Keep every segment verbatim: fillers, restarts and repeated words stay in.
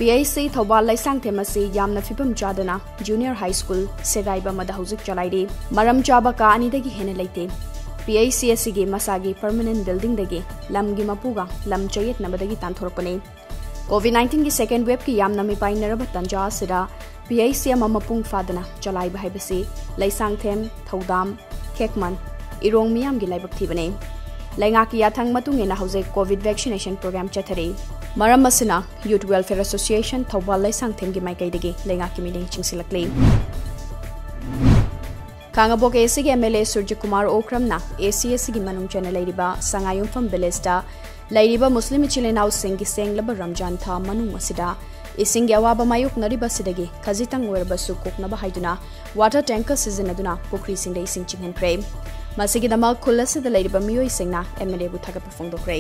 P H C Thoubal Leishangthem ꯑꯁꯤ ꯌꯥꯝꯅ ꯐꯤꯕꯝ ꯆꯥꯗꯅ ꯖꯨꯅꯤꯌꯔ ꯍꯥꯏ ꯁ꯭ꯀꯨꯜ ꯁꯦꯒꯥꯏꯕ ꯑꯃꯗ ꯍꯧꯖꯤꯛ ꯆꯂꯥꯏꯔꯤ꯫ ꯃꯔꯝ ꯆꯥꯕ ꯀꯥ ꯑꯅꯤꯗꯒꯤ ꯍꯦꯟꯅ ꯂꯩꯇꯦ꯫ ꯄꯤ ꯑꯩꯆ ꯁꯤ ꯑꯁꯤꯒꯤ ꯃꯁꯥꯒꯤ ꯄꯔꯃꯅꯦꯟ ꯕꯤꯜꯗꯤꯡꯗꯒꯤ ꯂꯝꯒꯤ ꯃꯄꯨꯒ ꯂꯝ ꯆꯌꯦꯠꯅꯕꯗꯒꯤ ꯇꯥꯟꯊꯣꯔꯛꯄꯅꯤ꯫ ꯀꯣꯚꯤꯗ ꯅꯥꯏꯟꯇꯤꯟꯒꯤ ꯁꯦꯀꯦꯟ ꯋꯦꯕꯀꯤ ꯌꯥꯝꯅ ꯃꯤꯄꯥꯏꯅꯔꯕ ꯇꯥꯟꯖꯥ ꯑꯁꯤꯗ ꯄꯤ ꯑꯩꯆ ꯁꯤ ꯑꯃ ꯃꯄꯨꯡ ꯐꯥꯗꯅ ꯆꯂꯥꯏꯕ ꯍꯥꯏꯕꯁꯤ ꯂꯩꯁꯥꯡꯊꯦꯝ, ꯊꯧꯗꯥꯝ, ꯈꯦꯛꯃꯟ, ꯏꯔꯣꯡ ꯃꯤꯌꯥꯝꯒꯤ ꯂꯥꯏꯕꯛ ꯊꯤꯕꯅꯤ꯫ ꯂꯩꯉꯥꯛꯀꯤ ꯌꯥꯊꯪ ꯃꯇꯨꯡ ꯏꯟꯅ ꯍꯧꯖꯤꯛ ꯀꯣꯚꯤꯗ ꯚꯦꯛꯁꯤꯅꯦꯁꯟ ꯄ꯭ꯔꯣꯒ꯭ꯔꯥꯝ ꯆꯠꯊꯔꯤ꯫ ꯃꯔꯝ ꯑꯁꯤꯅ ꯌꯨꯊ ꯋꯦꯜꯐꯤꯌꯔ ꯑꯦꯁꯣꯁꯤꯌꯦꯁꯟ ꯊꯧꯕꯥꯜ ꯂꯩꯁꯥꯡꯊꯦꯝꯒꯤ ꯃꯥꯏꯀꯩꯗꯒꯤ ꯂꯩꯉꯥꯛꯀꯤ ꯃꯤꯠꯌꯦꯡ ꯆꯤꯡꯁꯤꯜꯂꯛꯂꯤ꯫ ꯈꯥꯉꯕꯣꯛ ꯑꯦ ꯁꯤꯒꯤ M L A Surjit Kumar ꯑꯣꯀ꯭ꯔꯝꯅ ꯑꯦ ꯁꯤ ꯑꯦꯁ ꯁꯤꯒꯤ ꯃꯅꯨꯡ ꯆꯟꯅ ꯂꯩꯔꯤꯕ ꯁꯉꯥꯏꯌꯨꯝꯐꯝ ꯚꯤꯂꯦꯖꯇ ꯂꯩꯔꯤꯕ ꯃꯨꯁꯂꯤꯝ ꯏꯆꯤꯜ ꯏꯅꯥꯎꯁꯤꯡꯒꯤ ꯁꯦꯡꯂꯕ ꯔꯝꯖꯥꯟ ꯊꯥ ꯃꯅꯨꯡ ꯑꯁꯤꯗ ꯏꯁꯤꯡꯒꯤ ꯑꯋꯥꯕ ꯃꯥꯌꯣꯛꯅꯔꯤꯕꯁꯤꯗꯒꯤ ꯈꯖꯤꯛꯇꯪ ꯑꯣꯏꯔꯕꯁꯨ ꯀꯣꯛꯅꯕ ꯍꯥꯏꯗꯨꯅ ꯋꯥꯇꯔ ꯇꯦꯡꯀꯔ ꯁꯤꯖꯤꯟꯅꯗꯨꯅ ꯄꯨꯈ꯭ꯔꯤꯁꯤꯡꯗ ꯏꯁꯤꯡ ꯆꯤꯡꯍꯟꯈ꯭ꯔꯦ꯫ ꯃꯁꯤꯒꯤꯗꯃꯛ ꯈꯨꯜ ꯑꯁꯤꯗ ꯂꯩꯔꯤꯕ ꯃꯤꯑꯣꯏꯁꯤꯡꯅ ꯑꯦꯝ ꯑꯦꯜ ꯑꯦꯕꯨ ꯊꯥꯒꯠꯄ ꯐꯣꯡꯗꯣꯛꯈ꯭ꯔꯦ꯫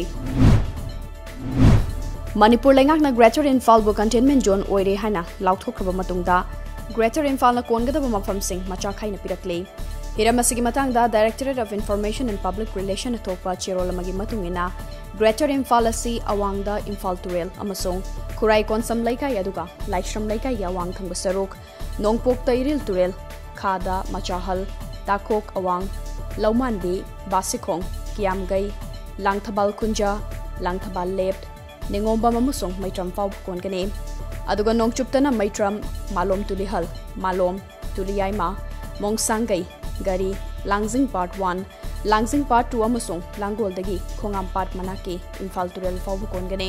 ꯃꯅꯤꯄꯨꯔ ꯂꯩꯉꯥꯛꯅ ꯒ꯭ꯔꯦꯇꯔ ꯏꯝꯐꯥꯜꯕꯨ ꯀꯟꯇꯦꯟꯃꯦꯟ ꯖꯣꯟ ꯑꯣꯏꯔꯦ ꯍꯥꯏꯅ ꯂꯥꯎꯊꯣꯛꯈ꯭ꯔꯕ ꯃꯇꯨꯡꯗ ꯒ꯭ꯔꯦꯇꯔ ꯏꯝꯐꯥꯜꯅ ꯀꯣꯟꯒꯗꯕ ꯃꯐꯝꯁꯤꯡ ꯃꯆꯥ ꯈꯥꯏꯅ ꯄꯤꯔꯛꯂꯤ꯫ ꯍꯤꯔꯝ ꯑꯁꯤꯒꯤ ꯃꯇꯥꯡꯗ Directorate of Information and Public Relation ꯊꯣꯛꯄ ꯆꯦꯔꯣꯜ ꯑꯃꯒꯤ ꯃꯇꯨꯡ ꯏꯟꯅ, ꯒ꯭ꯔꯦꯇꯔ ꯏꯝꯐꯥꯜ ꯑꯁꯤ ꯑꯋꯥꯡꯗ ꯏꯝꯐꯥꯜ ꯇꯨꯔꯦꯜ ꯑꯃꯁꯨꯡ ꯈꯨꯔꯥꯏ ꯀꯣꯟꯁꯝ ꯂꯩꯀꯥꯏ ꯑꯗꯨꯒ ꯂꯥꯏꯁ꯭ꯔꯝ ꯂꯩꯀꯥꯏꯒꯤ ꯑꯋꯥꯡ ꯊꯪꯕ ꯁꯔꯨꯛ, ꯅꯣꯡꯄꯣꯛꯇ ꯏꯔꯤꯜ ꯇꯨꯔꯦꯜ, ꯈꯥꯗ ꯃꯆꯥꯍꯜ, ꯇꯥꯈꯣꯛ ꯑꯋꯥꯡ, ꯂꯧꯃꯥꯟꯕꯤ, ꯕꯥꯁꯤꯈꯣꯡ, ꯀꯤꯌꯥꯝꯒꯩ, ꯂꯥꯡꯊꯕꯥꯜ ꯈꯨꯟꯖꯥ, ꯂꯥꯡꯊꯕꯥꯜ ꯂꯦꯞ, ꯅꯤꯉꯣꯝꯕꯝ ꯑꯃꯁꯨꯡ ꯃꯩꯇ꯭ꯔꯝ ꯐꯥꯎꯕ ꯀꯣꯟꯒꯅꯤ꯫ ꯑꯗꯨꯒ ꯅꯣꯡꯆꯨꯞꯇꯅ ꯃꯩꯇ꯭ꯔꯝ, ꯃꯥꯂꯣꯝ ꯇꯨꯂꯤꯍꯜ, ꯃꯥꯂꯣꯝ, ꯇꯨꯂꯤꯌꯥꯏꯃ, ꯃꯣꯡꯁꯥꯡꯒꯩ, ꯒꯥꯔꯤ, ꯂꯥꯡꯖꯤꯡ ꯄꯥꯔꯠ ꯋꯥꯟ, ꯂꯥꯡꯖꯤꯡ ꯄꯥꯔꯠ ꯇꯨ ꯑꯃꯁꯨꯡ ꯂꯥꯡꯒꯣꯜꯗꯒꯤ ꯈꯣꯡꯉꯥꯝ ꯄꯥꯠ ꯃꯅꯥꯛꯀꯤ ꯏꯝꯐꯥꯜ ꯇꯨꯔꯦꯜ ꯐꯥꯎꯕ ꯀꯣꯟꯒꯅꯤ꯫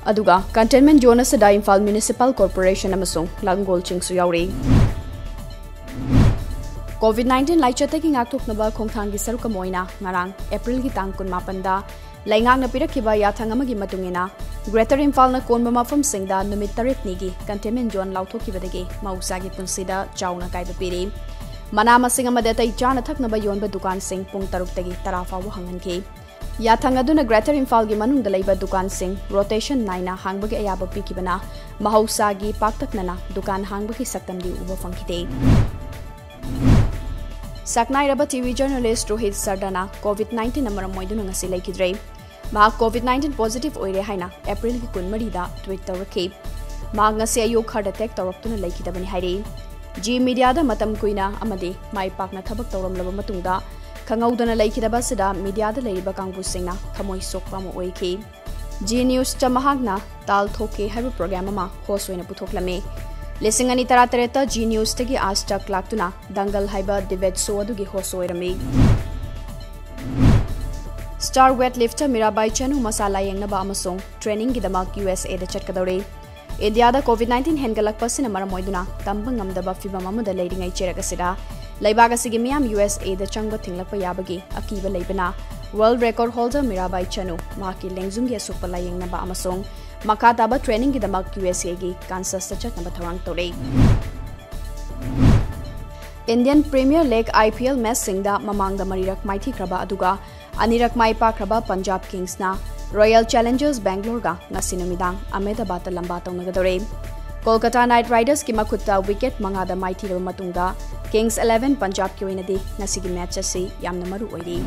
ꯑꯗꯨꯒ ꯀꯟꯇꯦꯟꯃꯦꯟ ꯖꯣꯟ ꯑꯁꯤꯗ ꯏꯝꯐꯥꯜ ꯃ꯭ꯌꯨꯅꯤꯁꯤꯄꯥꯜ ꯀꯣꯔꯄꯣꯔꯦꯁꯟ ꯑꯃꯁꯨꯡ ꯂꯥꯡꯒꯣꯜ ꯆꯤꯡꯁꯨ ꯌꯥꯎꯔꯤ꯫ ꯀꯣꯚꯤꯗ ꯅꯥꯏꯟꯇꯤꯟ ꯂꯥꯏꯆꯠꯇꯒꯤ ꯉꯥꯛꯊꯣꯛꯅꯕ ꯈꯣꯡꯊꯥꯡꯒꯤ ꯁꯔꯨꯛ ꯑꯃ ꯑꯣꯏꯅ ꯉꯔꯥꯡ ꯑꯦꯄ꯭ꯔꯤꯜꯒꯤ ꯇꯥꯡ ꯀꯨꯟꯃꯥꯄꯟꯗ ꯂꯩꯉꯥꯛꯅ ꯄꯤꯔꯛꯈꯤꯕ ꯌꯥꯊꯪ ꯑꯃꯒꯤ ꯃꯇꯨꯡ ꯏꯟꯅ, ꯒ꯭ꯔꯦꯇꯔ ꯏꯝꯐꯥꯜꯅ ꯀꯣꯟꯕ ꯃꯐꯝꯁꯤꯡꯗ ꯅꯨꯃꯤꯠ ꯇꯔꯦꯠꯅꯤꯒꯤ ꯀꯟꯇꯦꯟꯃꯦꯟ ꯖꯣꯟ ꯂꯥꯎꯊꯣꯛꯈꯤꯕꯗꯒꯤ ꯃꯍꯧꯁꯥꯒꯤ ꯄꯨꯟꯁꯤꯗ ꯆꯥꯎꯅ ꯑꯀꯥꯏꯕ ꯄꯤꯔꯤ꯫ ꯃꯅꯥ ꯃꯁꯤꯡ ꯑꯃꯗꯤ ꯑꯇꯩ ꯆꯥꯅ ꯊꯛꯅꯕ ꯌꯣꯟꯕ ꯗꯨꯀꯥꯟꯁꯤꯡ ꯄꯨꯡ ꯇꯔꯨꯛꯇꯒꯤ ꯇꯔꯥ ꯐꯥꯎꯕ ꯍꯥꯡꯍꯟꯈꯤ꯫ ꯌꯥꯊꯪ ꯑꯗꯨꯅ ꯒ꯭ꯔꯦꯇꯔ ꯏꯝꯐꯥꯜꯒꯤ ꯃꯅꯨꯡꯗ ꯂꯩꯕ ꯗꯨꯀꯥꯟꯁꯤꯡ ꯔꯣꯇꯦꯁꯟ ꯅꯥꯏꯅ ꯍꯥꯡꯕꯒꯤ ꯑꯌꯥꯕ ꯄꯤꯈꯤꯕꯅ ꯃꯍꯧꯁꯥꯒꯤ ꯄꯥꯛꯇꯛꯅꯅ ꯗꯨꯀꯥꯟ ꯍꯥꯡꯕꯒꯤ ꯁꯛꯇꯝꯗꯤ ꯎꯕ ꯐꯪꯈꯤꯗꯦ꯫ ꯁꯛꯅꯥꯏꯔꯕ ꯇꯤ ꯚꯤ ꯖꯔꯅꯦꯂꯤꯁ ꯔꯣꯍꯤꯠ ꯁꯔꯗꯥꯅ ꯀꯣꯚꯤꯗ ꯅꯥꯏꯟꯇꯤꯟꯅ ꯃꯔꯝ ꯑꯣꯏꯗꯨꯅ ꯉꯁꯤ ꯂꯩꯈꯤꯗ꯭ꯔꯦ꯫ ꯃꯍꯥꯛ ꯀꯣꯚꯤꯗ ꯅꯥꯏꯟꯇꯤꯟ ꯄꯣꯖꯤꯇꯤꯚ ꯑꯣꯏꯔꯦ ꯍꯥꯏꯅ ꯑꯦꯄ꯭ꯔꯤꯜꯒꯤ ꯀꯨꯟꯃꯔꯤꯗ ꯇ꯭ꯋꯤꯠ ꯇꯧꯔꯛꯈꯤ꯫ ꯃꯍꯥꯛ ꯉꯁꯤ ꯑꯌꯨꯛ heart attack ꯇꯧꯔꯛꯇꯨꯅ ꯂꯩꯈꯤꯗꯕꯅꯤ ꯍꯥꯏꯔꯤ꯫ ꯖꯤ ꯃꯤꯗꯤꯌꯥꯗ ꯃꯇꯝ ꯀꯨꯏꯅ ꯑꯃꯗꯤ ꯃꯥꯏ ꯄꯥꯛꯅ ꯊꯕꯛ ꯇꯧꯔꯝꯂꯕ ꯃꯇꯨꯡꯗ ꯈꯪꯍꯧꯗꯅ ꯂꯩꯈꯤꯗꯕ ꯑꯁꯤꯗ ꯃꯤꯗꯤꯌꯥꯗ ꯂꯩꯔꯤꯕ ꯀꯥꯡꯕꯨꯁꯤꯡꯅ ꯊꯃꯣꯏ ꯁꯣꯛꯄ ꯑꯃ ꯑꯣꯏꯈꯤ꯫ ꯖꯤ ꯅ꯭ꯌꯨꯁꯇ ꯃꯍꯥꯛꯅ ꯇꯥꯜ ꯊꯣꯛꯀꯦ ꯍꯥꯏꯕ ꯄ꯭ꯔꯣꯒ꯭ꯔꯥꯝ ꯑꯃ ꯍꯣꯁ ꯑꯣꯏꯅ ꯄꯨꯊꯣꯛꯂꯝꯃꯤ꯫ ꯂꯤꯁꯤꯡ ꯑꯅꯤ ꯇꯔꯥꯇꯔꯦꯠꯇ ꯖꯤ ꯅ꯭ꯌꯨꯁꯇꯒꯤ ꯑꯥꯖ ꯇꯛ ꯂꯥꯛꯇꯨꯅ ꯗꯪꯒꯜ ꯍꯥꯏꯕ ꯗꯤꯕꯦꯠ ꯁꯣ ꯑꯗꯨꯒꯤ ꯍꯣꯁ ꯑꯣꯏꯔꯝꯃꯤ꯫ Star weight lifter Mirabai Chanu ꯃꯁꯥ ꯂꯥꯌꯦꯡꯅꯕ ꯑꯃꯁꯨꯡ ꯇ꯭ꯔꯦꯅꯤꯡꯒꯤꯗꯃꯛ ꯌꯨ ꯑꯦꯁ ꯑꯦꯗ ꯆꯠꯀꯗꯧꯔꯤ꯫ ꯏꯟꯗꯤꯌꯥꯗ ꯀꯣꯚꯤꯗ ꯅꯥꯏꯟꯇꯤꯟ ꯍꯦꯟꯒꯠꯂꯛꯄ ꯑꯁꯤꯅ ꯃꯔꯝ ꯑꯣꯏꯗꯨꯅ ꯇꯝꯕ ꯉꯝꯗꯕ ꯐꯤꯚꯝ ꯑꯃꯗ ꯂꯩꯔꯤꯉꯩ ꯆꯩꯔꯛ ꯑꯁꯤꯗ ꯂꯩꯕꯥꯛ ꯑꯁꯤꯒꯤ ꯃꯤꯌꯥꯝ ꯌꯨ ꯑꯦꯁ ꯑꯦꯗ ꯆꯪꯕ ꯊꯤꯡꯂꯛꯄ ꯌꯥꯕꯒꯤ ꯑꯀꯤꯕ ꯂꯩꯕꯅ world record holder Mirabai Chanu ꯃꯍꯥꯛꯀꯤ ꯂꯦꯡꯖꯨꯝꯒꯤ ꯑꯁꯣꯛꯄ ꯂꯥꯌꯦꯡꯅꯕ ꯑꯃꯁꯨꯡ ꯃꯈꯥ ꯇꯥꯕ ꯇ꯭ꯔꯦꯅꯤꯡꯒꯤꯗꯃꯛ ꯌꯨ ꯑꯦꯁ ꯑꯦꯒꯤ ꯀꯥꯟꯁꯁꯇ ꯆꯠꯅꯕ ꯊꯧꯔꯥꯡ ꯇꯧꯔꯤ꯫ Indian premier league, I P L, ꯃꯦꯆꯁꯤꯡꯗ ꯃꯃꯥꯡꯗ ꯃꯔꯤꯔꯛ ꯃꯥꯏꯊꯤꯈ꯭ꯔꯕ ꯑꯗꯨꯒ ꯑꯅꯤꯔꯛ ꯃꯥꯏ ꯄꯥꯛꯈ꯭ꯔꯕ ꯄꯟꯖꯥꯕ ꯀꯤꯡꯁꯅ ꯔꯣꯌꯦꯜ ꯆꯦꯂꯦꯟꯖꯔꯁ ꯕꯦꯡꯒ꯭ꯂꯣꯔꯒ ꯉꯁꯤ ꯅꯨꯃꯤꯗꯥꯡ ꯑꯍꯃꯦꯗꯕꯥꯗꯇ ꯂꯝꯕꯥ ꯇꯧꯅꯒꯗꯧꯔꯤ꯫ ꯀꯣꯜꯀꯇꯥ ꯅꯥꯏꯠ ꯔꯥꯏꯗꯔꯁꯀꯤ ꯃꯈꯨꯠꯇ ꯋꯤꯀꯦꯠ ꯃꯉꯥꯗ ꯃꯥꯏꯊꯤꯔꯕ ꯃꯇꯨꯡꯗ ꯀꯤꯡꯁ ꯏꯂꯦꯚꯦꯟ ꯄꯟꯖꯥꯕꯀꯤ ꯑꯣꯏꯅꯗꯤ ꯉꯁꯤꯒꯤ ꯃꯦꯆ ꯑꯁꯤ ꯌꯥꯝꯅ ꯃꯔꯨ ꯑꯣꯏꯔꯤ꯫